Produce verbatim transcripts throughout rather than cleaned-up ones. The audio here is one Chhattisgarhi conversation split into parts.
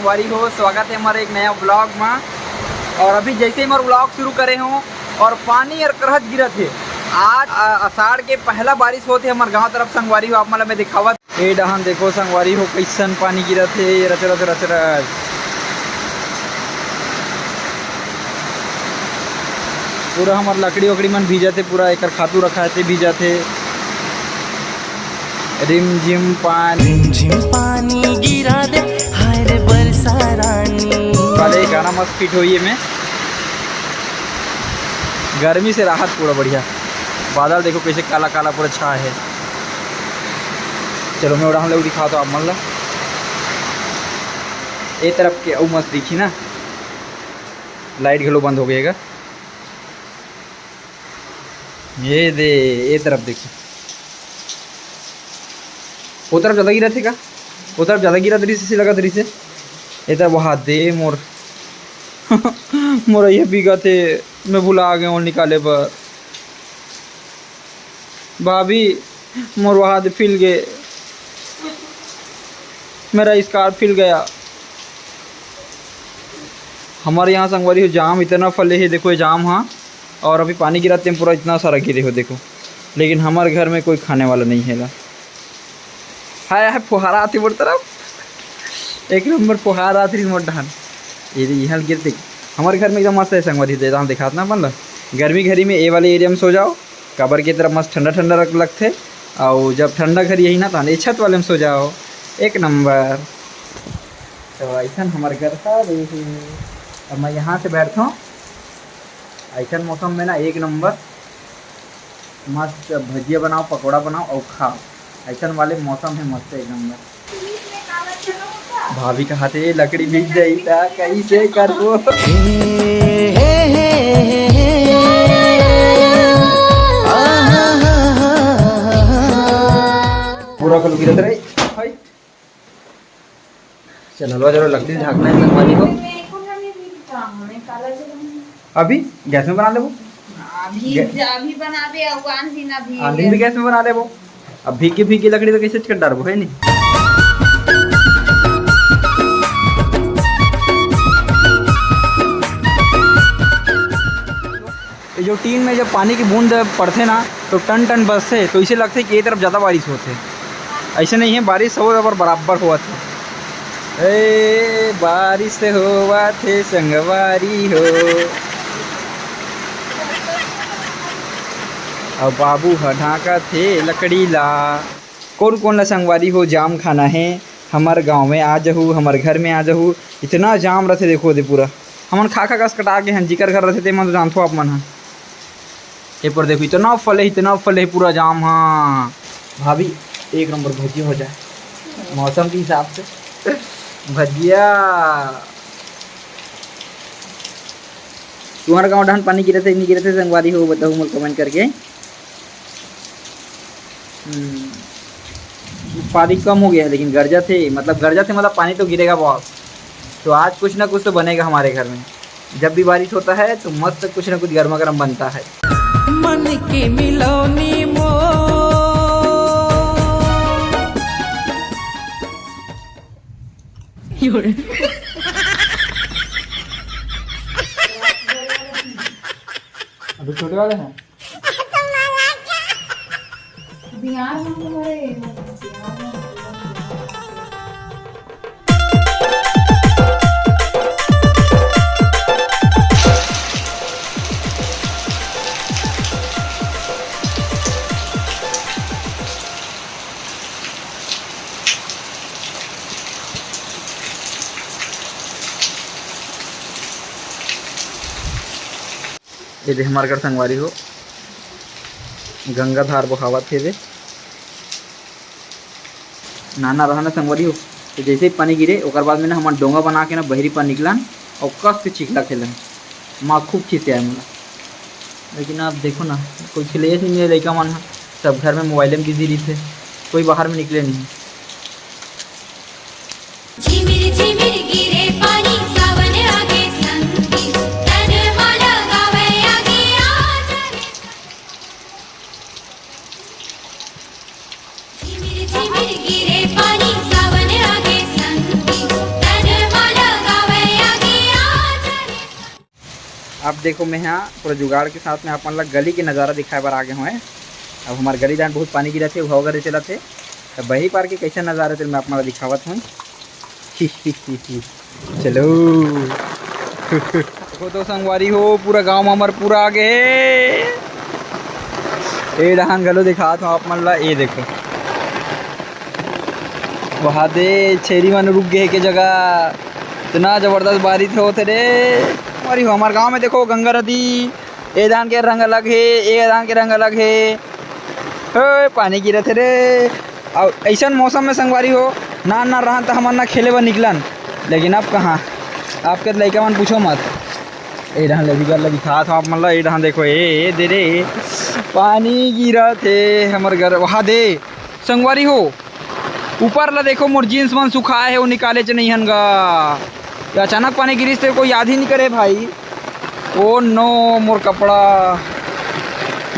संगवारी हो, स्वागत है हमारे एक नया ब्लॉग में। और अभी जैसे ही हमारे ब्लॉग शुरू करे हों और पानी और करहत गिरत है, आज अ, आषाढ़ के पहला बारिश होत है हमारे गांव तरफ। संगवारी हो, आप मन ला मैं दिखावत, ए डहान देखो संगवारी हो, कैसन पानी गिरत है, रच रच रच रच। पूरा हमर लकड़ी वकड़ी मन भीजत हे, पूरा एकर खातू रखा हे ते भीजत हे। रिमझिम पानी। रिमझिम पानी गिरा दे, हाय रे बरसा रानी। वाले गाना मस्त फिट होई एमे। गर्मी से राहत पूरा बढ़िया। बादल देखो कैसे काला काला पूरा छा हे। चलो मैं उड़ान ले दिखा तो आप मन ला। ए तरफ के अउ मस्त दिखी ना। लाइट घलो बंद हो गए गा। ये दे, ये तरफ देखिए। वो तरफ ज्यादा गिरा थे का? वो तरफ ज्यादा गिरा दरी से लगा दरी से। ये तरफ वहाँ दे मोर। मोर ये बीघा थे, मैं भुला गया हूँ निकाले पर। भाभी, मोर वहाँ दे फिल गए, मेरा स्कार्फ फिल गया। हमारे यहाँ संगवारी हो जाम इतना फले हे, देखो ये जाम, हाँ। और अभी पानी गिराते हैं पूरा इतना सारा गिरे हो देखो, लेकिन हमारे घर में कोई खाने वाला नहीं है ला। हाय हाय, फुहारा आती मोर तरफ, एक नंबर फुहारा आती मोर डहान। ये दे, यहाँ गिरते हमारे घर में एकदम मस्त है संगवारी, दे दाम दिखात ना अपन ला। गर्मी घरी में ए वाले एरिया में सो जाओ, काबर के तरफ मस्त ठंडा ठंडा रख लगथे, और जब ठंडा घरी यही ना तो छत वाले में सो जाओ, एक नंबर। तो ऐसा हमारे घर था, अब मैं यहाँ से बैठता हूँ। ऐसन मौसम में ना एक नंबर मस्त भजिया बनाओ, पकौड़ा बनाओ और खाओ। ऐसन वाले मौसम है मस्त एक नंबर। भाभी कहा थे लकड़ी भीग जाई ता कैसे करबो? पूरा कल गिरत रहे। चल हलवा जरूर लकड़ी ढाकना है संगवारी हो। अभी गैस में बना लेबो। अभी गै- अभी बनाबे, अउ आन दिन अभी आन दिन भी गैस में बना लेबो। अब भीगी भीगी लकड़ी तो कैसे कर डालबो, है नी? ये जो टीन में जब पानी की बूंद पड़थे ना, तो टन टन बजथे, तो इसे लगथे कि ये तरफ ज़्यादा बारिश होथे। ऐसे नहीं है, बारिश हो पर बराबर होवत हे। ए बारिश होवत हे संगवारी हो। अब बाबू ह ढांकत हे लकड़ी ला। कौन कौन ला संगवारी हो जाम खाना है, हमार गाँव में आ जहू, हमार घर में आ जहू। इतना जाम रथे देखो दे पूरा। हमन खा खा कस कटा के हन, जिकर घर रथे ते मन तो जानथो आप मन ह। ए पर देखो इतना फले, इतना फले पूरा जाम ह। भाभी एक नंबर भजिया हो जाए मौसम के हिसाब से। भजिया। तुम्हारा गाँव डहन पानी गिरथे नहीं गिरथे संगवारी हो बताओ मोर कमेंट करके। हम्म, पानी कम हो गया है लेकिन गरजा थे, मतलब गरजा थे मतलब पानी तो गिरेगा बहुत। तो आज कुछ ना कुछ तो बनेगा हमारे घर में। जब भी बारिश होता है तो मस्त कुछ ना कुछ गर्मा गर्म बनता है। मन के मिलौनी मो अभी छोटे वाले हैं। बिहार में तो हमारे ये दे हमार घर संगवारी हो, गंगा धार बहावत हे दे। नाना रहा ना संगवारी हो, तो जैसे ही पानी गिरे ओकर बाद में ना हमन डोंगा बना के ना बहरी पार निकलन और कस के चिखला खेलन। माँ खूब खिसियाए मोला। लेकिन आप देखो ना, कोई खेले नहीं मेरे लइका मन ह, सब घर में मोबाइल में बिजी रहिथे, कोई बाहर में निकले नहीं। झिमिर झिमिर गिरे पानी, सावन आगे संगी, तन माला गावे आगे आ जा रे। झिमिर झिमिर गिरे पानी, सावन आगे संगी, तन माला अब देखो, मैं हा पूरा जुगाड़ के साथ में आप मन ला गली के नज़ारा दिखाए बर आ गे हवं। अब हमर गली डाहन बहुत पानी गिरत हे, हवा गर्रा चलत हे, त बही पार के कइसन नज़ारा तेला मैं आप मन ला दिखावत हवं। चलो। देखो तो संगवारी हो, पूरा गांव में हमर पूरा आ गे हे। ए डाहन घलो दिखात हवं आप मन ला, ए देखो। वहा दे, छेरी मन रुक गे हे के जगह। इतना जबरदस्त बारिश होत हे रे। अरे हो, हमर गांव में देखो गंगा नदी, ए डाहन के रंग अलग हे, ए डाहन के रंग अलग हे। ओए, पानी गिरत हे रे। अउ अइसन मौसम में संगवारी हो, नान नान रहन त हमन ना खेले बर निकलन, लेकिन अब कहाँ, अब के लइका मन पूछो मत। ए डाहन ले भी कर ले दिखात हवं आप मन ला, ए डाहन देखो, ए, ए दे रे, पानी गिरत हे हमर घर, वहा दे संगवारी हो, ऊपर ला देखो, मोर जींस मन सुखाए हे, वो निकालेच नइ हन गा। ये अचानक पानी गिरिस ते कोई याद ही नइ करे भाई। ओ नो, मोर कपड़ा,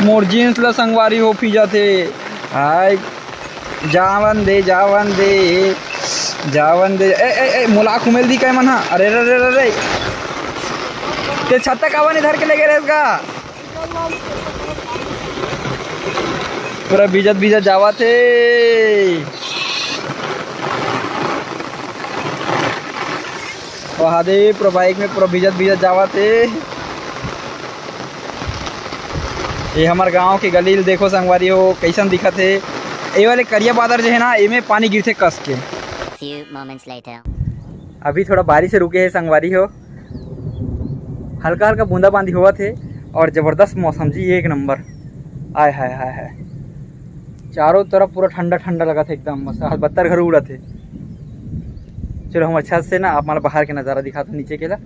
मोर जींस ला संगवारी हो, फीजत हे। हाय, जावन दे, जावन दे, जावन दे। ए, ए, ए, मोला खुमेल दी काय मन हा? अरे, रे, रे, रे, रे। ते छत्ता काबर नइ धर के लेगे रहेस गा? पूरा भीजत भीजत जावत हे। वहा दे, पूरा बाइक में पूरा भीजत भीजत जावत हे। ये हमर गांव के गली ल देखो संगवारी हो, कइसन दिखत हे। ये वाले करिया बादर जे हे ना, एमे पानी गिरथे कस के। Few moments later. अभी थोड़ा बारिश रुके हे संगवारी हो, हल्का हल्का बूंदाबांदी होवत हे और जबरदस्त मौसम जी, एक नंबर। आय हाय हाय हाय, चारों तरफ पूरा ठंडा ठंडा लगत हे एकदम, मस्त। आज बत्तर घलो उड़त हे। चलो हम अच्छा से ना आप मन ला बाहर के नज़ारा दिखात हन नीचे के ला।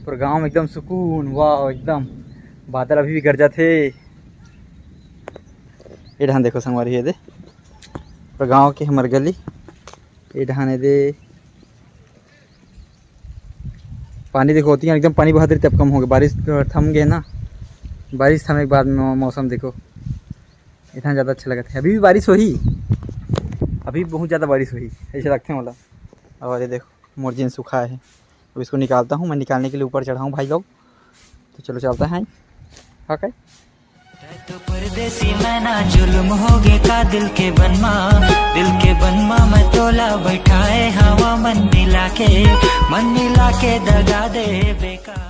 पूरा गांव में एकदम सुकून, वाह एकदम। बादल अभी भी गरजत हे। ए डाहन देखो संगवारी, ए दे पूरा गांव के हमर गली, ए डाहन ए दे। पानी देखो, ओती एकदम पानी बहत रही, तब कम हो गे, बारिश थम गे ना, बारिश थमे के बाद मौ-, मौसम देखो, इतना ज़्यादा अच्छा लगत हे। अभी भी बारिश होही, अभी बहुत ज़्यादा बारिश होही, ऐसे लगथे मोला। और ये देखो, मोर जींस सुखाए हे, अब इसको निकालता हूँ मैं, निकालने के लिए ऊपर चढ़ा हूँ भाई लोग। तो चलो चलते हैं। ओके। तो परदेसी मैं ना जुल्म हो गे का दिल के बनमा, दिल के बनमा मैं तोला बैठाए हवा मन मिला के, मन मिला के दगा दे बेकार।